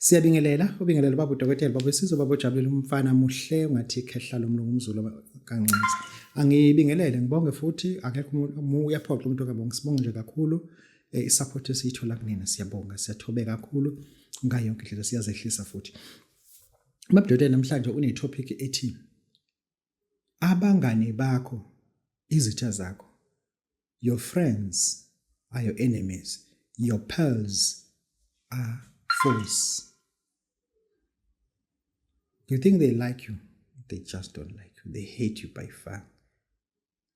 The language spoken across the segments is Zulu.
Siyabingelela, ubingelela baba udokotela, baba wesizwe, baba ojabulela umfana muhle ungathi khehla lomlungu umzulu kancane. Angibingelele ngibonge futhi akekho umuntu uyaphoxa umuntu okabonga. Sibonge nje kakhulu isupport esiyithola kunina, siyabonga, siyathobeka kakhulu ngayo yonke indlela, siyazehlisa futhi. Baba udokotela namhlanje une topic ethi abangani bakho izitha zakho. Your friends are your enemies. Your pearls are foes. You think they like you, they just don't like you. They hate you by far.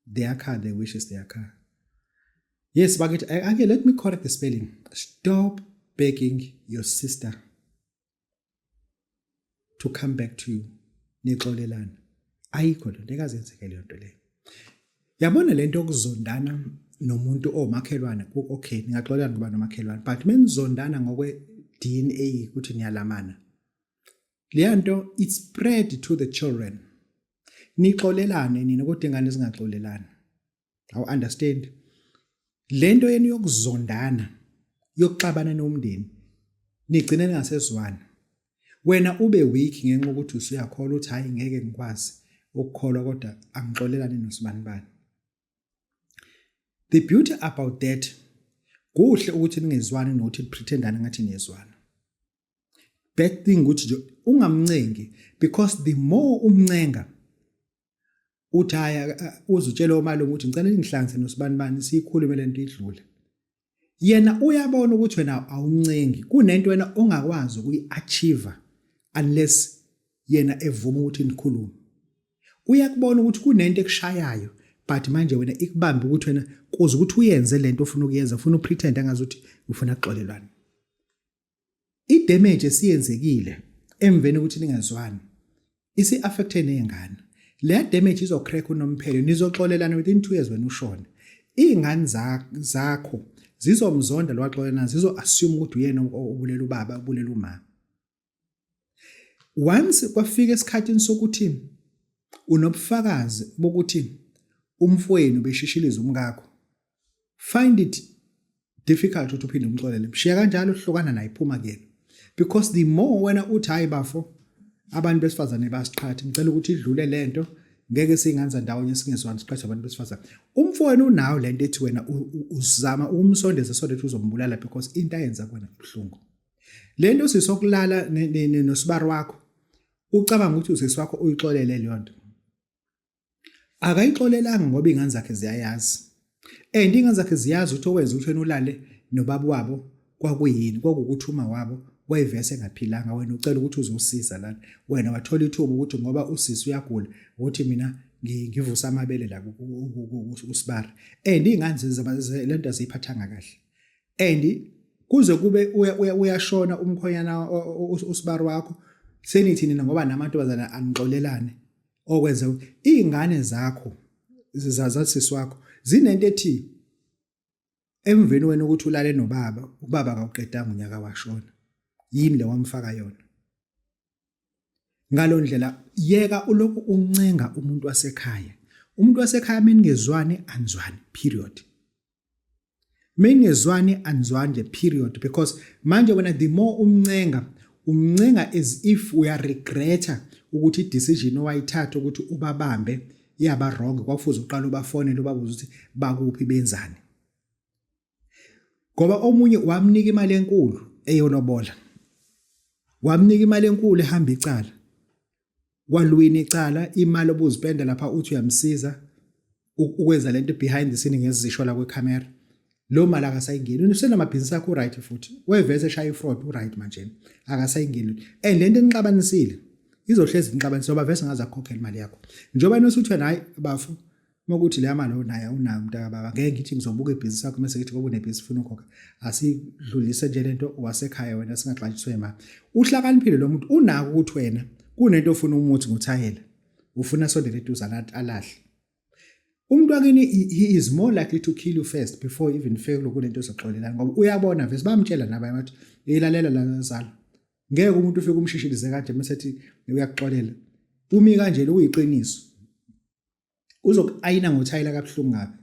Their car, their wishes, their car. Yes, but okay, let me correct the spelling. Stop begging your sister to come back to you nixolelana. Ayikho lento ekazenzeke leyo nto leyo. Yabona lento yokuzondana nomuntu omakhelwane, okay, ningaxolelana ngoba nomakhelwane, but menizondana ngokwe DNA ukuthi niyalamana, leya nto it spread to the children. Nixolelane nina kodwa ingane zingaxolelani. Awu understand lento yenu yokuzondana, yokuxabana nomndeni, nigcine ningasezwani. Wena ube weak ngenxa ukuthi usuyakholwa ukuthi hayi ngeke ngikwazi ukukholwa kodwa angixolelane nosibanibani. The beauty about that, kuhle ukuthi ningezwani nokuthi pretendane ngathi niyezwana. Bad thing ukuthi nje ungamncengi, because the more umncenga uthi hhayi, uzutshela omalume ukuthi ngicela ningihlanganise nosibanibani siyikhulume lento idlule. Yena uyabona ukuthi wena awumncengi, kunento wena ongakwazi ukuyi-achieve unless yena evuma ukuthi nikhulume. Uyakubona ukuthi kunento ekushayayo, but manje wena ikubambe ukuthi wena kuze ukuthi uyenze lento ofuna ukuyenza, ufuna upretend angazuthi ufuna kuxolelwana. I-damage esiyenzekile emveni ukuthi ningezwani isi-affecte ney'ngane. Leya damage izocrack unomphelo, nizoxolelana within 2 years wena ushone. Iy'ngane zakho zizomzonda lo waxolelana, zizo-assume ukuthi uyena obulela ubaba, obulela umama. Once kwafika esikhathini sokuthi unobufakazi bokuthi umfowenu beshishiliza umkakho, find it difficult ukuthi uphinde umxolele. Mshiya kanjalo, hlukana naye, phuma kuyena, because the more wena uthi hayi bafo, abantu besifazane basiqhatha, ngicela ukuthi idlule lento, ngeke singanza ndawonye singezwani, siqhatha abantu besifazane. Umfowenu unawo lento ethi wena uzama ukumsondeza so that uzombulala, because into ayenza kuwena ibuhlungu. Lento sisokulala nosibari wakho, ucabanga ukuthi usisi wakho uyixolele leyo nto, akayixolelanga, ngoba iy'ngane zakhe ziyayazi, and iy'ngane zakhe ziyazi ukuthi owenza ukuthi wena ulale nobaba wabo kwakuyini, kwakuwukuthi uma wabo wayevese engaphilanga, wena ucela ukuthi uzosiza lana, wena wathola ithuba ukuthi ngoba usisi uyagula ukuthi mina ngivusa amabele la usibari, and iy'ngane lento aziyiphathanga kahle, and kuze kube uyashona umkhonyana usibari wakho, senithi nina ngoba namantombazana anixolelane. Okwenza iy'ngane zakho zasisi wakho zinento ethi emveni wena ukuthi ulale nobaba, ubaba akawuqedanga unyaka washona, yini le wamfaka yona ngalo ndlela? Yeka ulokhu uncenga umuntu wasekhaya. Umuntu wasekhaya meningezwani anizwani, period. Meningezwani anizwani nje, period, because manje wena the more umncenga, umncenga as if uyaregreta ukuthi i-decision owayithatha ukuthi ubabambe yaba wrong, kwakufuze uqale ubafonele ubabuze ukuthi bakuphi, benzani, ngoba omunye wamnika imali enkulu eyolobola, wamnika imali enkulu ehamba icala, walwina icala, imali obuzipenda lapha uthi uyamsiza ukwenza lento behind the scene ngezisho la kwecamera, lo mali akasayingeni. Usenamabhizinisi akho, uright futhi, wevese eshaya ifraud, uright manje, akasayingeni. And lento enixabanisile izohlezi inixabanise, ngoba vese ngaze akukhokhela imali yakho njengoba nosuthi wena hayi bafo, uma kuthi leya mali onayo unayo mntaka baba, ngeke ngithi ngizobuka ibhizinisi lakho mase ngithi ngoba unebhizinisi ufuna ukhokha, asidlulise nje lento wasekhaya wena, singaxatshiswe imali. Uhlakaniphile lo muntu, unako ukuthi wena kunento ofuna umuthi ngothayela, ufuna sondele eduzane alahle umuntu wakini. He is more likely to kill you first before even fike kulento ezoxolelana, ngoba uyabona vese bamtshela nabanye bathi ilalela la zalo, ngeke umuntu ufike umshishilize kanje mase ethi uyakuxolela. Umi kanje lokuyiqiniso, uzoku-ayina ngothayela kabuhlungu kabi,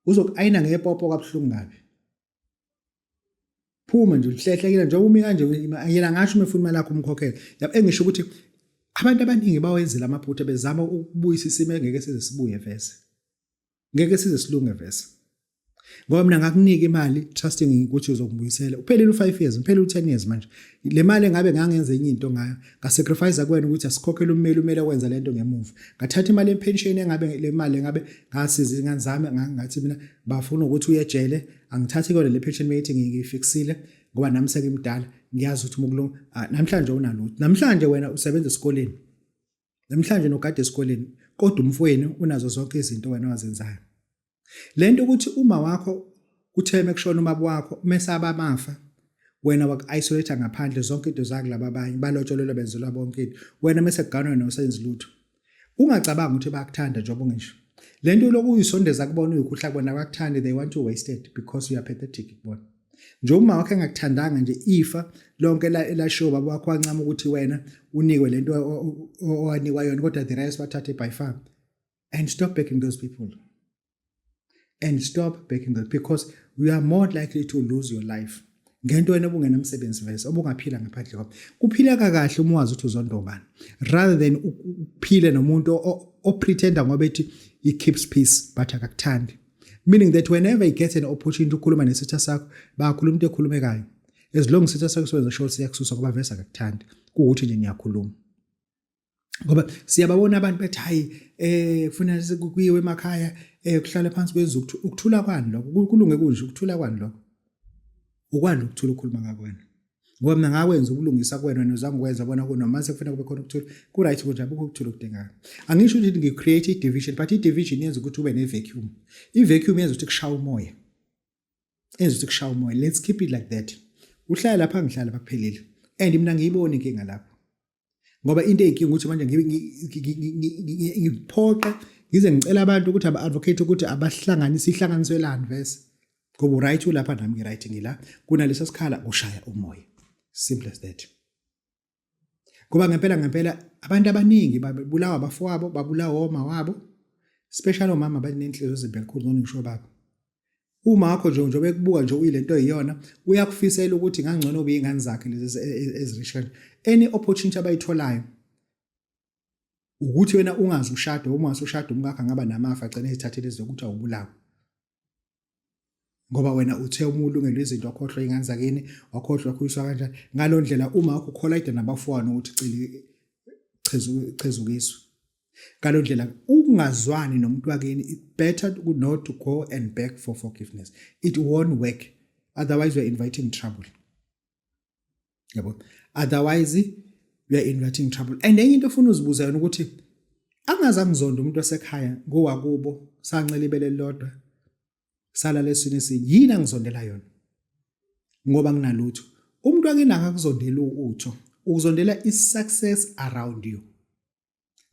uzoku-ayina ngepopo kabuhlungu kabi. Phuma nje uhlehlekile njengoba umi kanje, yena ngasho uma efuna imali yakho umkhokhele. Yabo, engisho ukuthi abantu abaningi bawenzile amaphutha bezama ukubuyisa isimo engeke size sibuye vese. Ngeke size silunge vese. Ngoba mina ngakunika imali trusting ukuthi uzokubuyisela. Uphelile u5 years, uphelile u10 years manje. Le mali engabe ngangenza enye into ngayo, ngasacrifice kuwena ukuthi asikhokhele ummeli, umele kwenza lento ngemuva. Ngathatha imali epension, engabe le mali engabe ngasiza ingane zami, ngathi mina bafuna ukuthi uye ejele, angithathi kona le pension methi ngiyifixile ngoba nami sengimdala, ngiyazi ukuthi umukulunga. Namhlanje unalutho. Namhlanje wena usebenza esikoleni. Namhlanje nogada esikoleni, kodwa umfowenu unazo zonke izinto wena owazenzayo. Lento ukuthi uma wakho kutheme kushona umaba wakho mesaba amafa, wena waku-isolate ngaphandle, zonke into zakho laba abanye balotsholelwa, benzelwa bonke into, wena mese kuganwa nosenzi lutho. Ungacabanga ukuthi bayakuthanda njengoba ungisho lento lokhu uyisondeza kubona, uyikhuhla kubona, bakuthandi. They want to waste it because you are pathetic kubona. Nje uma wakhe engakuthandanga nje, ifa lonke elashiwo baba wakho, wancama ukuthi wena unikwe lento owanikwa yona, kodwa the rest bathathe by far. And stop backing those people, and stop backing those, because you are more likely to lose your life ngento wena obungenamsebenzi vese obungaphila ngaphandle kwakho. Kuphileka kahle uma wazi ukuthi uzonda ubani rather than uphile nomuntu opretenda ngoba ethi he keeps peace but akakuthandi, meaning that whenever he gets an opportunity ukukhuluma nesitha sakho, bakhuluma into ekhulumekayo. As long isitha sakho siwenza sure siyakususa, ngoba vese akakuthandi, kuwukuthi nje niyakhuluma. Ngoba siyababona abantu bethi, hayi, kufuna kuyiwe emakhaya, kuhlale phansi kwenza ukuthula. Kwani lokho kulunge kunje? Ukuthula kwani lokho? Ukwani ukuthula ukhuluma ngakwena? Ngoba mina ngakwenza ukulungisa kuwena, wena uzange ukwenza. Bona kunoma sekufanele kube khona ukuthula, ku-right kunje, abukho ukuthula okudingekayo. Angisho ukuthi ngi-create i-division, but i-division yenza ukuthi ube ne-vacuum. I-vacuum yenza ukuthi kushaya umoya, yenza ukuthi kushaya umoya. Let's keep it like that. Uhlala lapha, ngihlala lapha, kuphelile. And mina ngiyibona inkinga lapho, ngoba into eyinkinga ukuthi manje ngiphoqe ngize ngicela abantu ukuthi aba-advocate ukuthi abahlanganise, ihlanganiselani vese, ngoba uright ulapha, nami ngi-right ngila, kunaleso sikhala kushaya umoya. Simple as that. Ngoba ngempela ngempela abantu abaningi babulawa abafowabo, babulawa oma wabo, especially omama banenhliziyo ezimbi kakhulu. Ngcono ngisho baba, uma wakho nje njengoba ekubuka nje uyilento eyiyona, uyakufisela ukuthi ngangcono ube ingane zakhe lezi ezirich kanje. Any opportunity abayitholayo ukuthi wena ungaze ushade, uma ungase umkakho angaba namafa, agcine ezithathele zokuthi awubulawe ngoba wena uthe uma ulungelwe izinto wakhohlwa ingane zakini, wakhohlwa wakhuliswa kanjani. Ngalo ndlela uma wakho ukhola nabafowabo ukuthi celi chezukiswe. Ngalo ndlela ukungazwani nomuntu wakini, it better not to go and beg for forgiveness. It won't work. Otherwise you are inviting trouble, yabo. Otherwise you are inviting trouble. And enye into ofuna uzibuza yona ukuthi angaze angizonda umuntu wasekhaya ngowakubo, sancela ibele lodwa, sala lesini esinye, yini angizondela yona ngoba nginalutho? Umuntu wakini akakuzondeli utho, ukuzondela i-success around you.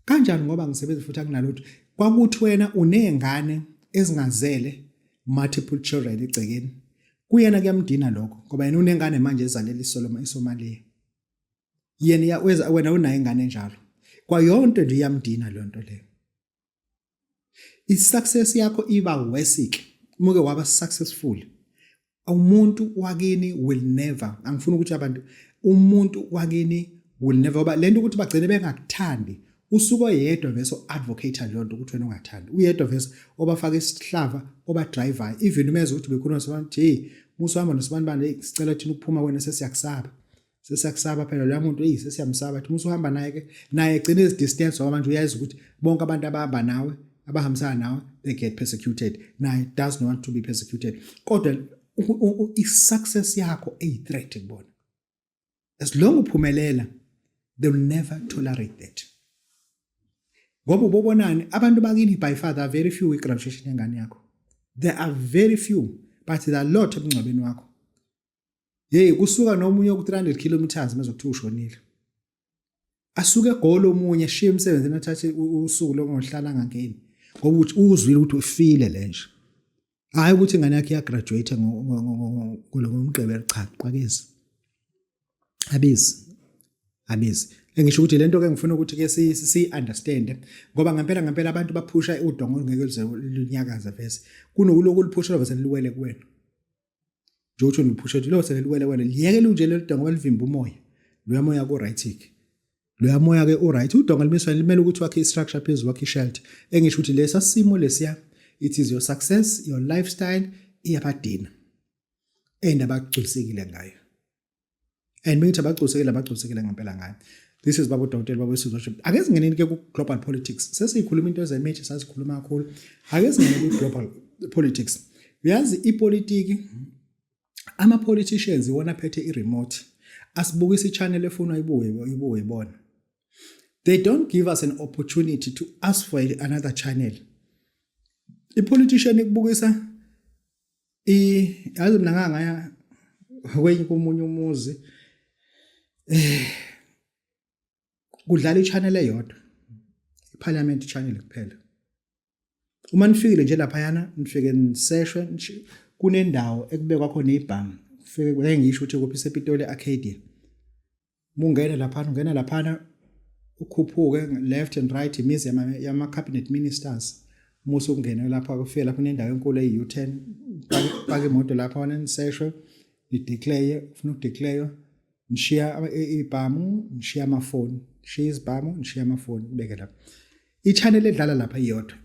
Kanjani? Ngoba ngisebenza futhi akunalutho. Kwakuthi wena unezingane ezingazele, multiple children egcekeni, kuyena kuyamdina lokho, ngoba yena unengane manje ezalela isoloma iSomalia, yena wena unayo ingane enjalo kwayonto nje, iyamdina leyo nto leyo. I-success yakho iba worse ke umuke waba successful. Umuntu wakini will never, angifuni ukuthi abantu, umuntu wakini will never, ngoba lento ukuthi bagcine bengakuthandi, usuke oyedwa vese advocate leyo nto ukuthi wena ungathandi, uyedwa vese obafaka isihlava, oba driver. Even umeza ukuthi bekhuluma sabantu, hey, musuhamba nosibani bani, sicela thina ukuphuma kwena, sesiyakusaba, sesiyakusaba phela loya muntu, eyi, sesiyamsaba. Athi musuhamba naye ke, naye egcine ezi-distance, ngoba manje uyazi ukuthi bonke abantu abahamba nawe, abahambisana nawe, they get persecuted. Naye does not want to be persecuted, kodwa i-success yakho eyi-threat kubona. As long uphumelela, they will never tolerate that. Ngoba ubobonani abantu bakini? By far there are very few i-graduation yengane yakho. There are very few, but there are a lot emngcwabeni wakho. Hey, kusuka nomunye ku 300 kilometers mezokuthiwa ushonile, asuke egoli omunye, eshiye emsebenzini, athathe usuku longohlala angangeni ngoba uthi uzwile ukuthi ufile le nje. Hayi ukuthi ingane yakhe iyagraduate ngomgqibelo, cha, qwakezi, abizi abizi. Engisho ukuthi lento ke ngifuna ukuthi ke si understand, ngoba ngempela ngempela abantu baphusha udongo olungeke luze lunyakaze vese, kunokuloku luphusha vese luwele kuwena. Nje uthi uphusha ukuthi lo seliwelewele, liyeke lunje lolu donga ngoba livimba umoya. Loya moya ku right ke. Loya moya ke u right. Udonga limiswa limele ukuthi wakhe i-structure phezulu, wakhe i-shelter. Engisho ukuthi lesa simo lesiya, it is your success, your lifestyle, iyabadina. And abagculisekile ngayo. And bengithi abagculisekile, abagculisekile ngempela ngayo. This is Baba Udokotela Baba Wesizwe. Ake singeneni ke ku global politics. Sesiyikhuluma into ezemithi, sasikhuluma kakhulu. Ake singene ku global politics. Uyazi ipolitiki, ama politicians iwona aphethe i remote. Asibukisa i-channel efunwa ibuke ibona. They don't give us an opportunity to ask for another channel. I-politician ikubukisa i yazi mina ngangaya kwenye komunye umuzi, kudlala i-channel eyodwa, iParliament channel kuphela. Uma nifikile nje laphayana, nifike niseshwe, kunendawo ekubekwa khona ibhamu. Fike ngeke ngisho ukuthi kuphi, sePitoli, Arcadia. Mungena laphana, ungena laphana, ukhuphuke left and right, imizi yama cabinet ministers. Musu ungena lapha, kufike lapho kunendawo enkulu eyi-U10, paka imoto lapha, wana niseshwe, ni-declare, ufuna uku-declare, nishiya ibhamu, nishiya amafoni, nishiya izibhamu, nishiya amafoni, beke lapha. I-channel edlala lapha iyodwa,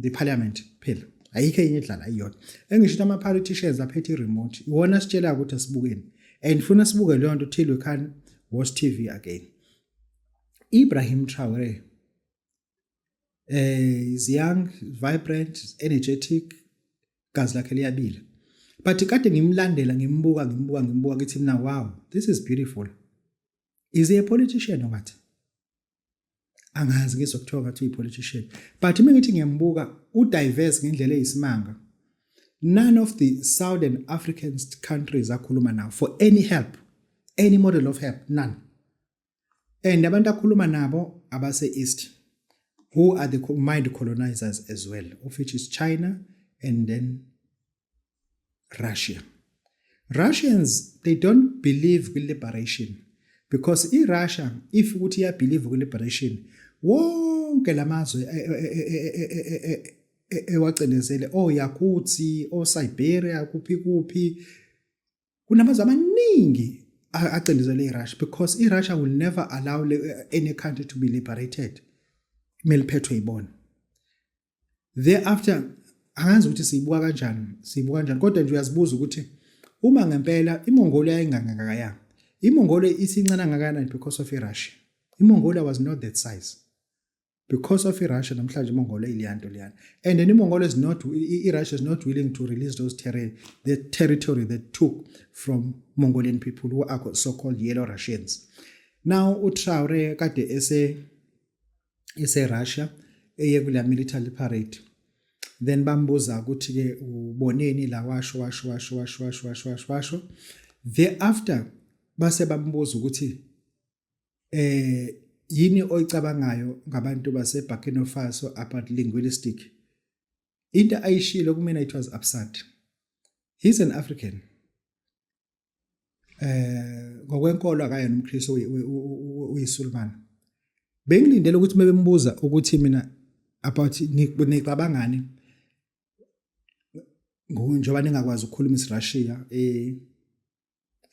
the parliament phela, ayikho enye edlala, iyodwa. Engisho ukuthi ama-politicians aphethe i-remote iwona sitshela ukuthi asibukeni, and funa sibuke leyo nto till we can watch TV again. Ibrahim Traore is young, vibrant, energetic, gazi lakhe liyabila, but kade ngimlandela, ngimbuka, ngimbuka, ngimbuka, ngithi mina, "Wow, this is beautiful." Is he a politician or what? Angazi, ngizwa kuthiwa ngathi uyi-politician, but uma ngithi ngiyambuka, u-diverse ngendlela eyisimanga. None of the Southern African countries akhuluma nawo for any help, any model of help, none. And abantu akhuluma nabo abase-East, who are the mind colonizers as well, of which is China and then Russia. Russians, they don't believe kwi-liberation, because i-Russia, if ukuthi iya-believe kwi-liberation, wonke lamazwe ewacindezele, oYakuti, oSiberia, kuphi kuphi, kunamazwe amaningi acindezele i-Russia, because i-Russia will never allow any country to be liberated, kumele iphethwe yibona. Thereafter angazi ukuthi siyibuka kanjani, siyibuka kanjani, kodwa nje uyazibuza ukuthi uma ngempela iMongolia yayingangakaya, iMongolia isincane kangakanani because of iRussia? IMongolia was not that size. Because of iRussia, namhlanje iMongolia iliyanto liyana. And then iMongolia is not, iRussia is not willing to release those terri the territory they took from Mongolian people, who are so-called Yellow Russians. Now uTraore kade ese Russia, eye kula military parade, then bambuza ukuthi ke uboneni la, washo, washo, washo, washo, washo, washo, washo, washo. Thereafter base bambuza ukuthi yini oyicabangayo ngabantu base Burkina Faso about linguistic. Into ayishilo kumina, it was absurd. He's an African, ngokwenkolo akayena umKristu, uyiSulumane. Bengilindele ukuthi mebembuza ukuthi mina about nicabangani njengoba ningakwazi ukukhuluma isiRussia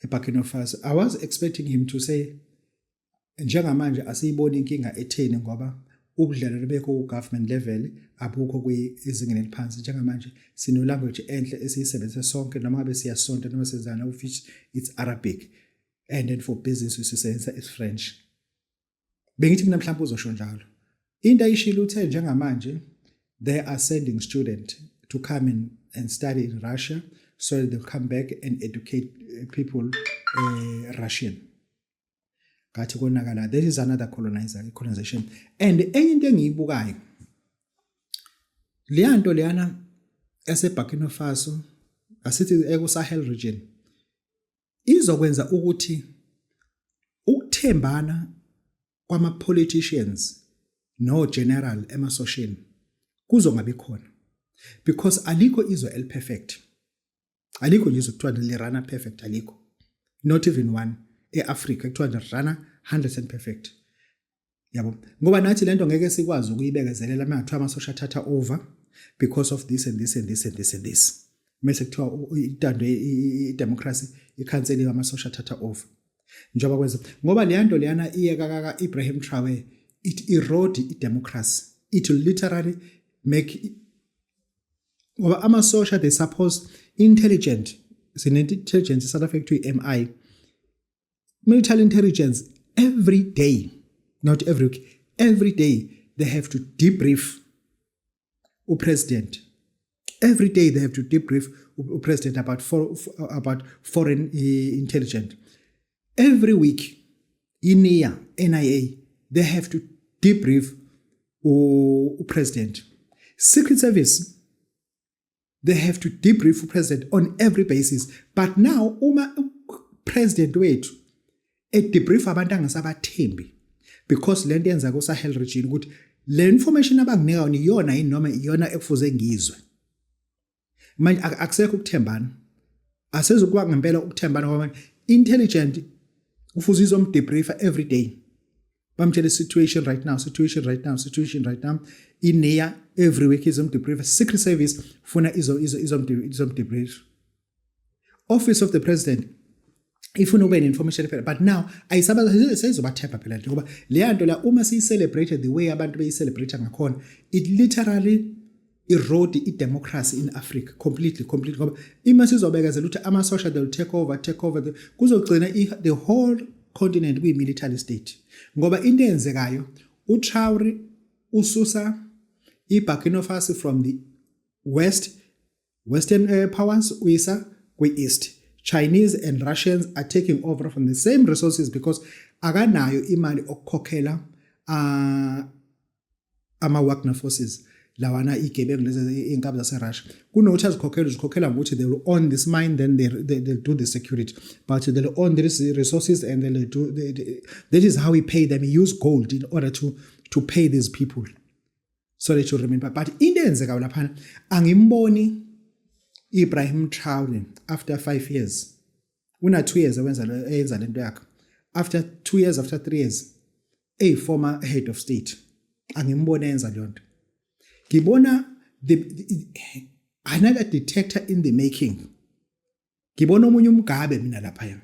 eBurkina Faso, I was expecting him to say njengamanje asiyiboni inkinga etheni, ngoba ubudlelwano bekho ku government level abukho kwizingeni eliphansi. Njengamanje sino language enhle esiyisebenzisa sonke, noma ngabe siyasonta noma senzana, of which it's Arabic, and then for business sisebenzisa isiFrench. Bengithi mina mhlawumbe uzosho njalo. Into ayishilo, uthe njengamanje they are sending student to come in and study in Russia so that they'll come back and educate people Russian. Ngathi konakala. This is another colonizer colonization. And enye into engiyibukayo, leya nto leyana eseBurkina Faso, asithi eku Sahel region, izokwenza ukuthi ukuthembana kwama politicians no general emasosheni kuzongabi khona, because alikho izwe eliperfect, alikho nje izwe kuthiwa li-runa perfect, alikho, not even one eAfrica kuthiwa li-runa 100% perfect, yabo, ngoba nathi lento ngeke sikwazi ukuyibekezelela uma ngathiwa amasosha athatha over because of this and this and this and this and this. Mase kuthiwa intando i-democracy ikhanseliwe, amasosha athatha over njengoba kwenza, ngoba leya nto leyana iyeka kaka Ibrahim Traore, it erode i-democracy. It will literally make, ngoba amasosha, they suppose intelligent, sine-intelligence South Africa kuthiwa i-MI, military intelligence. Every day, not every week, every day they have to debrief upresident. Every day they have to debrief upresident about foreign intelligence. Every week iNIA, NIA, they have to debrief upresident. Secret Service, they have to debrief upresident on every basis. But now uma president wethu edebrief abantu angasabathembi, because lento yenza ku Sahel region ukuthi le information abanginika yona, iyona yini noma iyona ekufuze ngizwe? Manje akusekho ukuthembana, asezokuba ngempela ukuthembana, ngoba intelligent ufuze izomdebriefa every day, bamtshela situation right now, situation right now, situation right now. INIA every week izomdebriefa. Secret Service funa izomdebrief. Office of the President ifuna ube ne-information phela, but now ayisaba seyizobathemba phela nje, ngoba leya nto la uma siyi-celebrate the way abantu beyi-celebrate ngakhona, it literally erode i-democracy in Africa completely, completely, ngoba ima sizobekezela ukuthi amasosha, they will take over, take over, kuzogcina the whole continent kuyi-military state. Ngoba into eyenzekayo, uTraore ususa iBurkina Faso from the western powers, uyisa kwi-east. Chinese and Russians are taking over from the same resources because akanayo imali okukhokhela ama-Wagner forces lawana, igebengu lezi, iy'nkabi zase-Russia. Kunokuthi azikhokhele, uzikhokhela ngokuthi they will own this mine, then they'll do the security, but they'll own these resources and they'll do that is how we pay them. He use gold in order to pay these people so that you remember. But into eyenzekayo laphana, angimboni Ibrahim Traore after 5 years, una 2 years ewenza eyenza lento yakhe, after 2 years, after 3 years, a former head of state, angimboni enza leyo nto. Ngibona another dictator in the making. Ngibona omunye uMugabe mina lapha,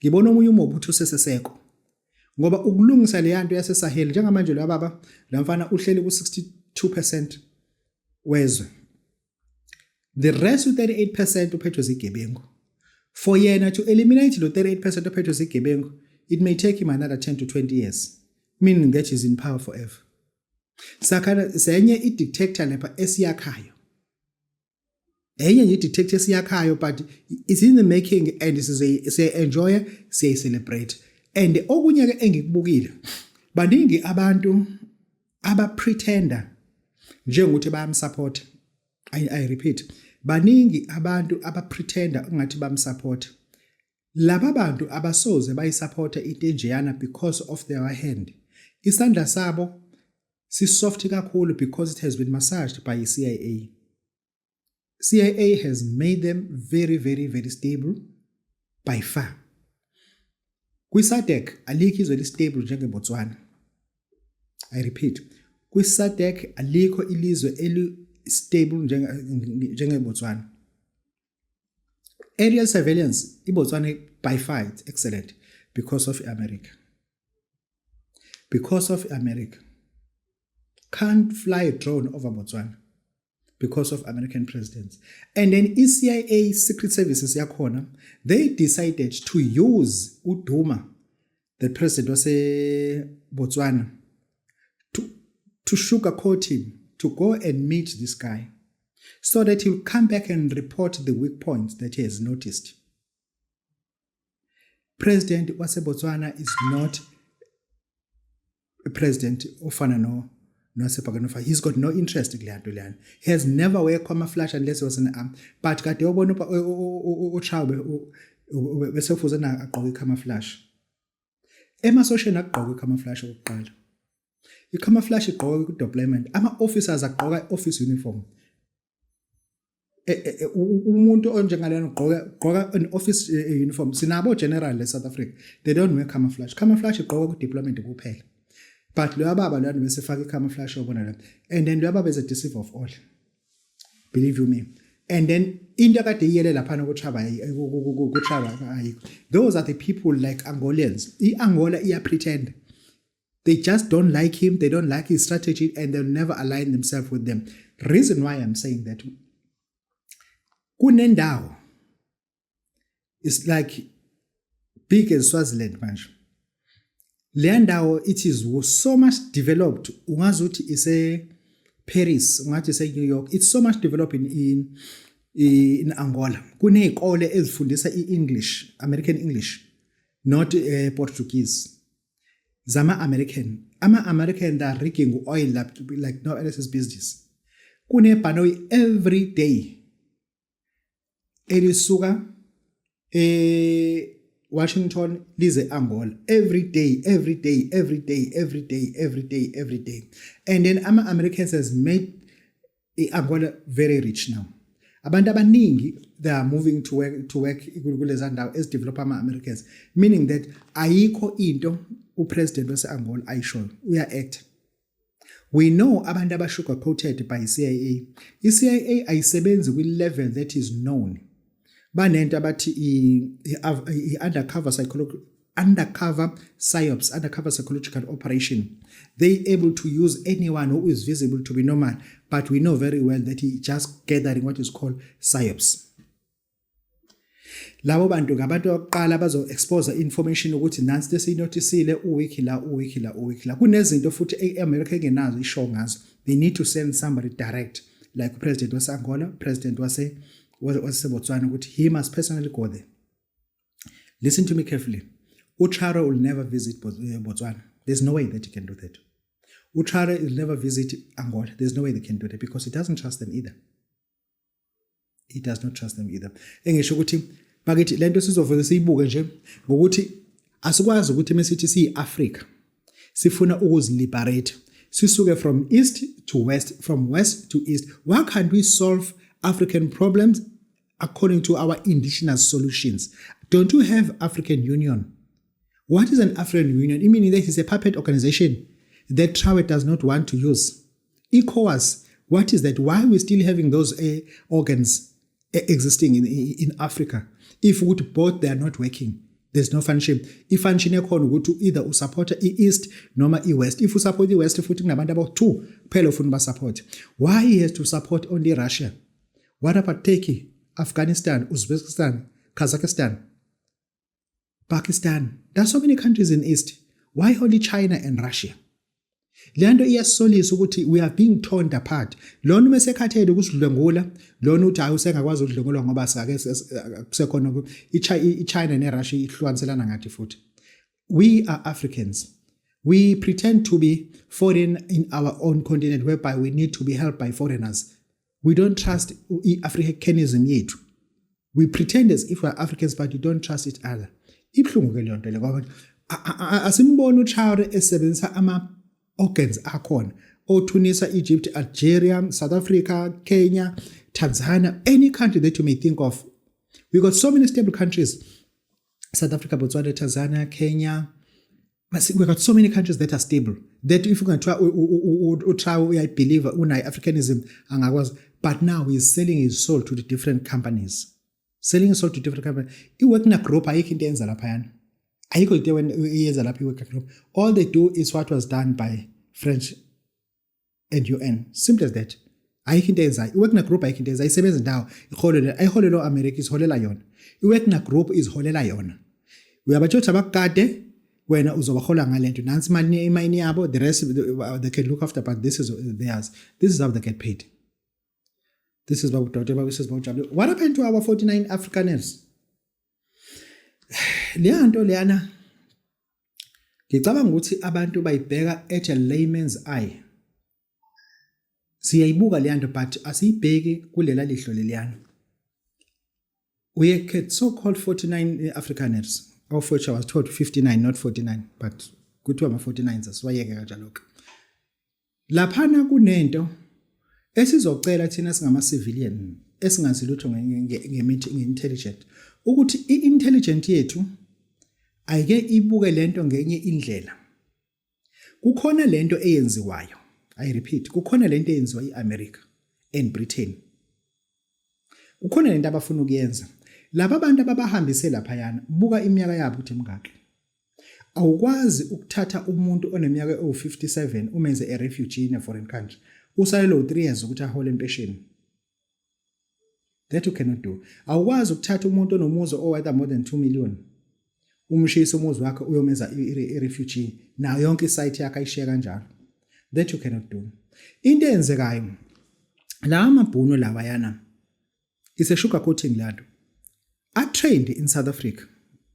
ngibona omunye uMobutu Sese Seko, ngoba ukulungisa le yanto yaseSahel njengamanje, lo baba la mfana uhleli ku 62% wezwe, the rest u38% uphethwe zigebengu. For yena to eliminate lo 38% ophethwe zigebengu, it may take him another 10 to 20 years, meaning that he's in power forever. Sakhana senye i-dictator lapha esiyakhayo, enye nje i-dictator esiyakhayo, but it's in the making and siya-enjoy, siyayi-celebrate. And okunye ke engikubukile, baningi abantu abapretenda njengokuthi bayamsupport. I repeat, baningi abantu abapretenda ungathi bamsupport. Laba bantu abasoze bayisupporta into enjeyana because of their hand, isandla sabo si-soft kakhulu because it has been massaged by CIA. CIA has made them very, very, very stable by far. Kwi-SADC alikho izwe li-stable njengeBotswana. I repeat, kwi-SADC alikho ilizwe eli-stable njengeBotswana. Aerial surveillance, iBotswana by far, it's excellent because of America. Because of America. Can't fly a drone over Botswana because of American presidents. And then i-CIA, secret services yakhona, they decided to use uDuma, the president wase Botswana, to sugarcoat him to go and meet this guy so that he'll come back and report the weak points that he has noticed. President waseBotswana is not a president ofana no nowaseBurkina. He's got no interest kuleya nto leyana. He has never wear camouflage unless he was in the army, but kade ubona uTraore bese kufuze na agqoke i-camouflage. Emasosheni akugqoka i-camouflage okokuqala. I-camouflage igqoka ku-deployment. Ama-officers agqoka i-office uniform. Umuntu onjengalena ugqoka an office uniform. Sinabo general e South Africa, they don't wear camouflage. Camouflage igqoka ku deployment kuphela, but lo baba lwana bese faka i-camouflage, obona la. And then lo baba is a deceiver of all, believe you me. And then Into akade iyele laphana kuTraore, kuTraore ayikho. Those are the people like Angolans. I-Angola iya-pretend. They just don't like him, they don't like his strategy, and they'll never align themselves with them. Reason why I'm saying that, kunendawo, it's like big as Swaziland manje. Leya ndawo, it is so much developed, ungazi ukuthi ise Paris, ungathi ise New York. It's so much developed in Angola. Kunezikole ezifundisa iEnglish, American English, not Portuguese, zama American. Ama American, they are rigging oil like no else's business. Kunebhanoyi every day elisuka eh Washington lize Angola, every day, every day, every day, every day, every day, every day. And then ama Americans has made iAngola very rich now. Abantu abaningi, they are moving to work kuleza ndawo ezidevelop ama Americans, meaning that ayikho into upresident wase-Angola ayishoyo, uya act. We know abantu aba sugar coated by CIA. I-CIA ayisebenzi kwi-level that is known. Banento abathi i-undercover psychology, undercover psyops, undercover psychological operation. They able to use anyone who is visible to be normal, but we know very well that he just gathering what is called psyops. Labo bantu ngabantu abokuqala bazo expose information ukuthi nansi lesiyinotisile, uwiki la, uwiki la, uwiki la. Kunezinto futhi eAmerica engenazo ishow ngazo, they need to send somebody direct, like upresident wase-Angola, president waseBotswana, ukuthi he must personally go there. Listen to me carefully. UTraore will never visit Botswana. There's no way that he can do that. UTraore will never visit Angola. There's no way they can do that because he doesn't trust them either. He does not trust them either. Engisho ukuthi bakithi, lento sizovele siyibuke nje ngokuthi asikwazi ukuthi mesithi siyiAfrica sifuna ukuziliberate, sisuke from east to west, from west to east. Why can't we solve African problems according to our indigenous solutions? Don't you have African Union? What is an African Union? Meaning that it's a puppet organization that Traore does not want to use. ECOWAS, what is that? Why are we still having those organs existing in Africa if ukuthi both they are not working? There's no function. I-function ekhona ukuthi either usupport i-east noma i-west. If usupport i-west, futhi kunabantu abawu-2 kuphela ufuna basupport. Why he has to support only Russia? What about Turkey, Afghanistan, Uzbekistan, Kazakhstan, Pakistan? There's so many countries in east. Why only China and Russia? Le nto iyasolisa ukuthi we are being torn apart. Lona uma esekhathele ukusidlwengula, lona uthi hayi, usengakwazi ukudlwengulwa ngoba sake kusekhona iChina neRussia ihlukaniselana ngathi futhi. We are Africans. We pretend to be foreign in our own continent, whereby we need to be helped by foreigners. We don't trust i-Africanism yethu. We pretend as if we are Africans, but we don't trust each other. Ibuhlungu ke leyo nto le, ngoba asimboni uTraore esebenzisa ama organs akhona oTunisia, Egypt, Algeria, South Africa, Kenya, Tanzania, any country that you may think of. We got so many stable countries: South Africa, Botswana, Tanzania, Kenya. We got so many countries that are stable that if ungathiwa uTraore uyayibelieve, unayo Africanism, angakwazi. But now he's selling his soul to the different companies, selling his soul to different companies. I-Wagner Group, ayikho into eyenza laphayana, ayikho into eyenza lapha i-Wagner Group. All they do is what was done by French and UN. Simple as that. Ayikho into eyenzayo i-Wagner Group, ayikho into eyenzayo, ayisebenzi ndawo. Iholela, ayiholelwa America, iziholela yona. I-Wagner Group iziholela yona. Uyabatshela ukuthi abakukade wena uzobahola ngalento, nansi imali, imayini yabo. The rest they can look after, but this is theirs. This is how they get paid. This is Babu Dr. This is Babu Jabule. What happened to our 49 Afrikaners? Leya nto leyana, ngicabanga ukuthi abantu bayibheka at a layman's eye. Siyayibuka leya nto, but asiyibheki kulela lihlo leliyana. We had so-called 49 Afrikaners, of which I was told 59, not 49, but kuthiwa ama-49, asiwayeke kanjalo-ke. Laphana kunento esizocela thina singama-civilian esingazi lutho ngemithi, nge-intelligent, ukuthi i-intelligent yethu ayike ibuke lento ngenye indlela. Kukhona lento eyenziwayo, I repeat, kukhona lento eyenziwa i-America and Britain. Kukhona lento abafuna ukuyenza. Laba bantu ababahambise laphayana, buka iminyaka yabo ukuthi mingaki. Awukwazi ukuthatha umuntu oneminyaka ewu-57 umenze a refugee in a foreign country. Usalelwe u-3 years ukuthi ahole impesheni. That you cannot do. Awukwazi ukuthatha umuntu onomuzi oworth more than 2 million. Umshisa umuzi wakhe uyomenza i-refugee nayo yonke isite yakhe ayishiye kanjalo. That you cannot do. Into eyenzekayo la amabhunu lawa yana is a sugar coating lanto. A trained in South Africa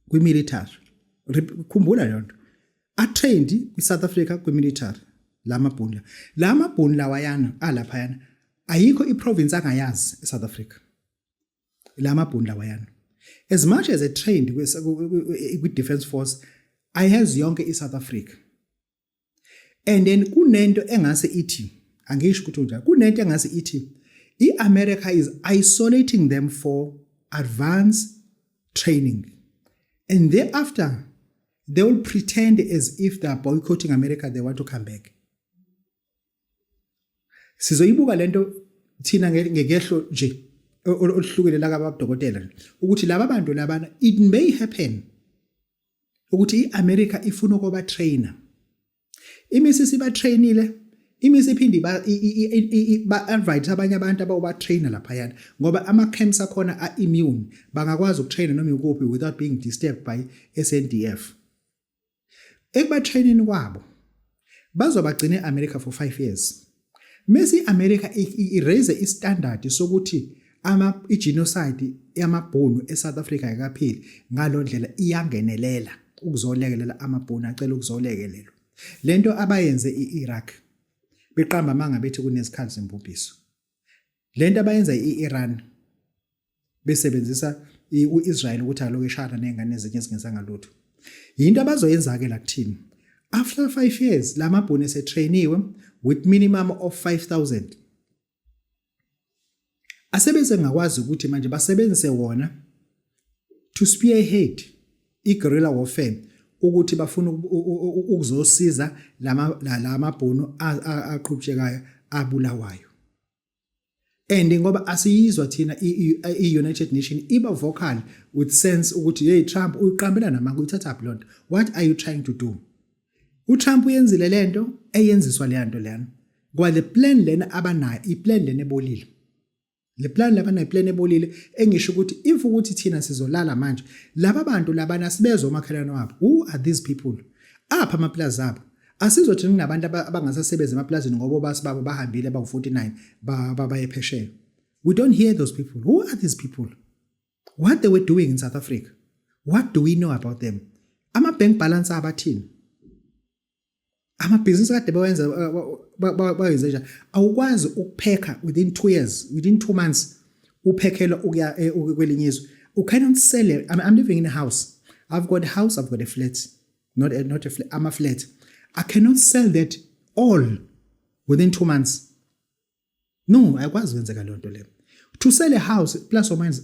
kwi military. Khumbula leyo nto. A trained kwi South Africa kwi military lamabhunu la. Lamabhunu lawayana alaphayana ayikho iprovince angayazi eSouth Africa. Lamabhunu lawayana. As much as a trained kwi defense force ayihazi yonke iSouth Africa. And then kunento engase ithi, angisho ukuthi unjani, kunento engase ithi iAmerica is isolating them for advanced training, and thereafter they will pretend as if they are boycotting America, they want to come back. Sizoyibuka lento thina ngekehlo nje oluhlukile la kababudokotela ukuthi laba bantu labana, it may happen ukuthi iAmerica ifuna ukuba trainer, imisisi ba trainile, imisi iphinde ba invite abanye abantu abawuba trainer laphayana, ngoba ama camps akhona a immune, bangakwazi ukutrainer noma ikuphi without being disturbed by SANDF. Ekuba training kwabo bazobagcina eAmerica for 5 years, mase iAmerica i-raise istandard sokuthi ama igenocide yamabhunu eSouth Africa ayikapheli. Ngalondlela iyangenelela ukuzolekelela amabhunu acela ukuzolekelelwa. Lento abayenze iIraq, beqamba amanga bethi kunezikhathi zembubhiso, lento abayenza iIran besebenzisa uIsrael ukuthi aloke eshana nezingane ezinye ezingezanga lutho, yinto abazoyenza ke la kuthini. After 5 years lamabhunu esetrainiwe with minimum of 5000 asebese ngakwazi ukuthi manje basebenzise wona to spearhead i-guerrilla warfare ukuthi bafuna ukuzosiza lama lamabhunu aqhubekayo abulawayo. And ngoba asiyizwa thina i-United Nation iba vocal with sense ukuthi, "Hey Trump, uyiqambela namanga, uyithatha phi lonto? What are you trying to do?" uTrump uyenzile lento eyenziswa leya nto leyana kwa le plan lena abanayo, iplan lena ebolile, le plan labana, iplan ebolile engisho ukuthi if ukuthi thina sizolala manje, laba bantu labana sibezwe omakhelwane wabo. Who are these people? Apha amaplazi abo? Asizothi kunabantu abangasasebenzi emaplazini ngoba obasi babo bahambile bawu-49 baye phesheya. We don't hear those people. Who are these people? What they were doing in South Africa? What do we know about them? Ama-bank balance abathini? Amabhizinisi kade bewenza bayenze njani? Awukwazi ukuphekha within 2 years, within 2 months uphekhela ukuya kwelinye izwe. You cannot sell it. I'm living in a house. I've got a house, I've got a flat, not a flat, I'm a flat. I cannot sell that all within 2 months. No, ayikwazi ukwenzeka leyo nto leyo. To sell a house, plus or minus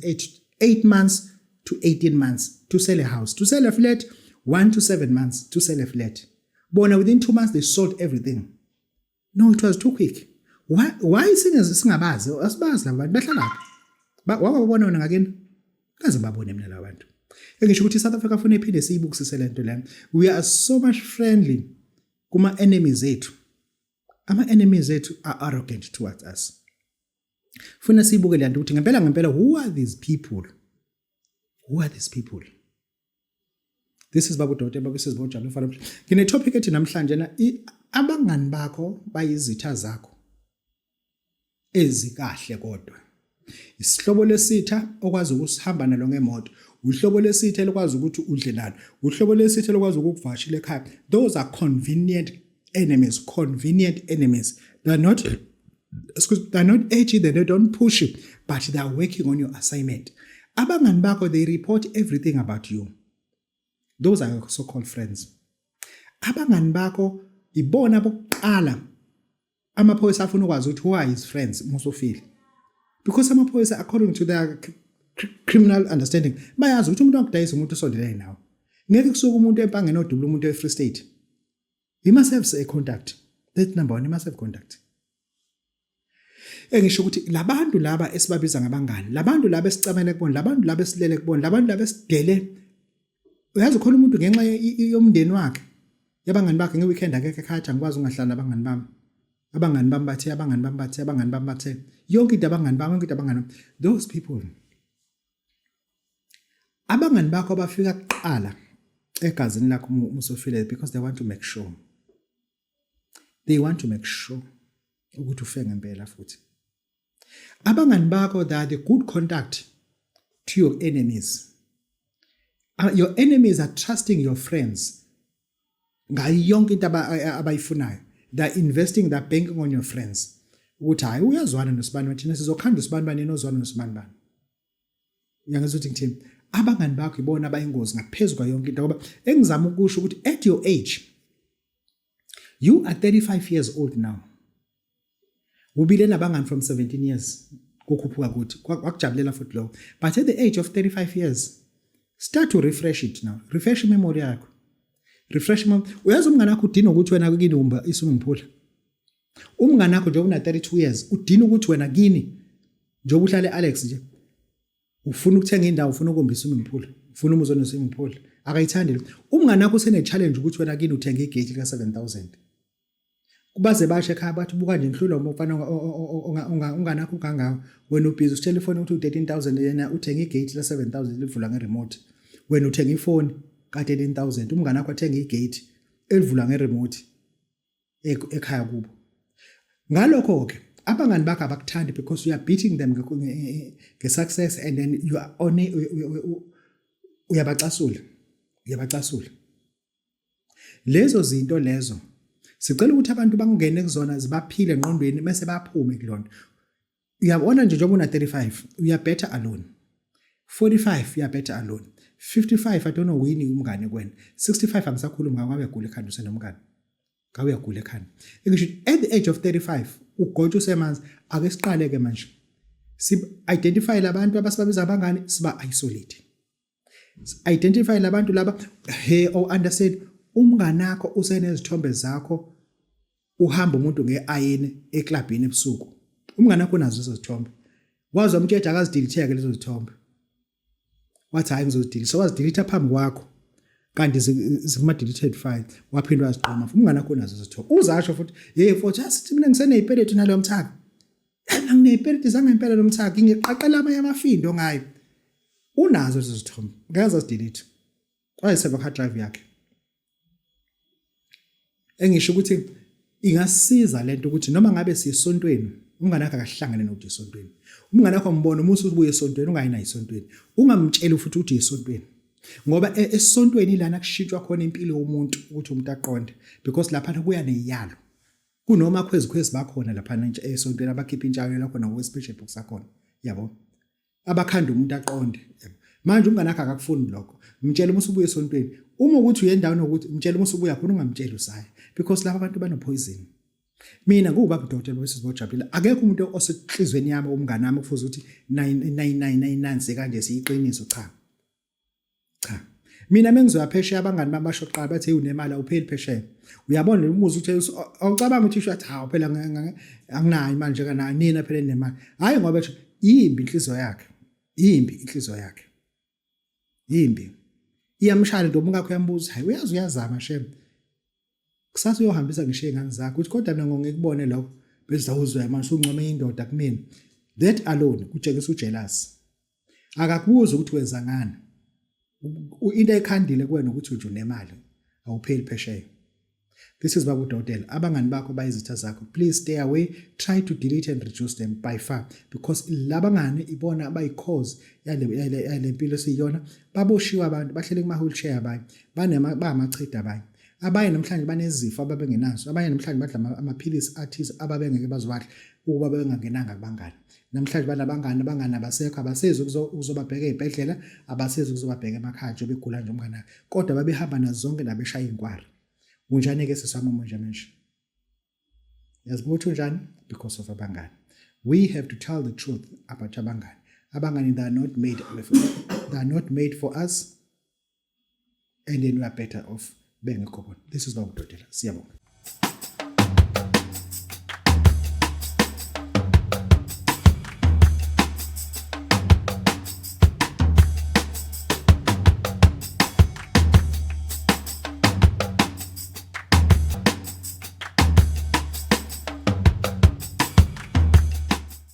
8 months to 18 months to sell a house. To sell a flat, 1 to 7 months to sell a flat. Bona within 2 months they sold everything. No, it was too quick. Why singabazi? Asibazi laba bantu, bahlala phi? Wababona wena ngakini? Kaze babone mina laba bantu. Engisho ukuthi iSouth Africa funa iphinde siyibukisise lento lena. We are so much friendly kuma enemies ethu. Ama enemies ethu are arrogant towards us. Funa sibuke le nto ukuthi ngempela ngempela, who are these people? Who are these people? This is Babu Dr. Babu Sizibojalo mfana. Ngine topic ethi namhlanje na abangani bakho bayizitha zakho ezikahle, kodwa isihlobo lesitha okwazi ukusihamba nalo ngemoto, uhlobo lesitha elikwazi ukuthi udle nalo, uhlobo lesitha elikwazi ukukuvakashela ekhaya. Those are convenient enemies, convenient enemies. They are not, excuse, they are not edgy, they don't push it, but they are working on your assignment. Abangani bakho, they report everything about you. Those are your so called friends. Abangani bakho ibona bokuqala amaphoyisa afuna ukwazi ukuthi who are his friends musufile, because amaphoyisa, according to their criminal understanding, bayazi ukuthi umuntu wakudayisa umuntu osondelene nawe. Ngeke kusuke umuntu empangeni odubula umuntu e-Free State. He must have a contact. That's number one, he must have contact. Engisho ukuthi labantu laba esibabiza ngabangani, labantu laba esicamele kubona, labantu laba esilele kubona, labantu laba esidele. Uyazi khona umuntu ngenxa yomndeni wakhe, yabangani bakhe, nge-weekend akekho ekhaya, athi angikwazi ungahlali nabangani bami. Abangani bami bathe, abangani bami bathe, abangani bami bathe. Yonke into abangani bami, yonke into abangani bami. Those people. Abangani bakho abafika kuqala egazini lakho uma usufile because they want to make sure. They want to make sure ukuthi ufe ngempela futhi. Abangani bakho, they are the good contact to your enemies. Your enemies are trusting your friends ngayo yonke into abayifunayo. They are investing, they are banking on your friends. Ukuthi hayi, uyazwana nosibani, thina sizokhanda usibani bani, yena ozwana nosibani bani. Uyangizwa ukuthi ngithini? Abangani bakho ibona abayingozi ngaphezu kwayo yonke into, ngoba engizama ukusho ukuthi at your age, you are 35 years old now. Ubile nabangani from 17 years kukhuphuka kuthi wakujabulela futhi lokho. But at the age of 35 years, start to refresh it now. Refresh memory yakho. Refresh memory. Uyazi umngane wakho udina ukuthi wena kini umba i-swimming pool. Umngane wakho nje una 32 years udina ukuthi wena kini njengoba uhlale Alex nje ufuna ukuthenga indawo, ufuna ukumba i-swimming pool, ufuna umuzi one swimming pool. Akayithandi lo. Umngane wakho usene challenge ukuthi wena kini uthenga igate ka 7000. Kubaze basho ekhaya bathi buka nje nhlula umfana unganakho kangaka, wena ubhizi usitshela ifoni ukuthi u-13000, yena uthenga igate la 7000 livula ngeremote. Wena uthenga ifoni ka 13000, umngane wakho athenga igate elivula ngeremote ekhaya kubo. Ngalokho ke abangani bakho abakuthandi because you are beating them nge-success and then you are on uyabacasula, uyabacasula. Lezo zinto lezo sicela ukuthi abantu bangene kuzona, zibaphile engqondweni, bese baphume kulonto. Uyabona nje njengoba una 35, you are better alone. 45, you are better alone. 55, I don't know wini umngane kuwena. 65, angisakhulumi ngawe, ngabe uyagula ekhanda usenomngane. Ngabe uyagula ekhanda. Ngisho at the age of 35 ugotsha usemanzi. Ake siqale ke manje. Si identify labantu abasibabiza abangani, siba isolate. Identify labantu laba he or understand umnganakho usenezithombe zakho uhamba umuntu ngeayini eklabhini ebusuku. Umnganakho unazo lezo zithombe. Wazi wamtshela akazidelete lezo zithombe. Wathi hayi, ngizozidelete. Wazidelete phambi kwakho. Kanti zikuma deleted file, waphinda waziqoma. Umngane wakho unazo zithombe. Uzasho futhi, hey mfowethu, asithi mina ngisenezipeleti naloyo mthaka. Mina nginezipeleti zangempela lo mthaka, ngiqaqela amanye amafindo ngayo. Unazo lezo zithombe. Ngeke azidelete. Wayeseva hard drive yakhe. Engisho ukuthi ingasiza lento ukuthi noma ngabe siyesontweni, umngane wakhe akahlangane nokuthi esontweni. Umngane wakho mbona uma usubuye esontweni, ungayi naye esontweni. Ungamtsheli futhi ukuthi esontweni. Ngoba esontweni lana kushintshwa khona impilo yomuntu ukuthi umuntu aqonde, because lapha kuya neziyalo. Kunoma khwezi khwezi bakhona lapha esontweni abakhipha intshayo khona ngokwe-special book sakhona. Yabo. Abakhanda umuntu aqonde. Yabo. Manje umngane wakhe akakufuni lokho. Mtshela uma usubuya esontweni. Uma ukuthi uye endaweni ukuthi mtshela uma usubuya khona, ungamtsheli usaya. Because laba abantu bano poison. Mina nguwubaba udokotela wesizwe ojabulile. Akekho umuntu osenhlizweni yami umngane wami kufuze ukuthi 99999 kanje siyiqiniso, cha. Cha. Mina mengizoya phesheya, abangani bami basho kuqala bathi hey, unemali, awupheli phesheya. Uyabona umuzi uthi awucabanga ukuthi usho athi hawu phela anginayo imali nje kana nina phela enemali. Hayi, ngoba esho yimbi inhliziyo yakhe. Yimbi inhliziyo yakhe. Yimbi. Iyamshaya into umkakho, uyambuza, hayi uyazi uyazama shem. Kusasa uyohambisa ngisho izingane zakho uthi kodwa mina ngongikubone lokho bese uzwe manje usuncome indoda kumina. That alone kutshengisa ujealous. Akakubuza ukuthi wenza ngani. Into ayikhandile kuwena ukuthi nje unemali, awupheli phesheya. This is Babu Dokotela. Abangani bakho bayizitha zakho. Please stay away. Try to delete and reduce them by far because labangani ibona abayi-cause yale mpilo esiyiyona. Baboshiwe abantu, bahlele kuma wheelchair abanye, banema bayamachida abanye. Abanye namhlanje banezifo ababengenazo. Abanye namhlanje badla amaphilisi athize ababengeke baziwadle ukuba bengangenanga kubangani. Namhlanje banabangani, abangani abasekho, abasezi ukuzobabheka ey'bhedlela, abasezi ukuzobabheka emakhaya nje begula nje umngane. Kodwa babehamba nazo zonke nabeshaya iy'nkwari. Unjani-ke sisi wami omunje manje? Yazi ukuthi unjani? Because of abangani. We have to tell the truth about abangani. Abangani, they are not made for us, and then we are better off bengekho bona. This is Babu Dokotela. Siyabonga.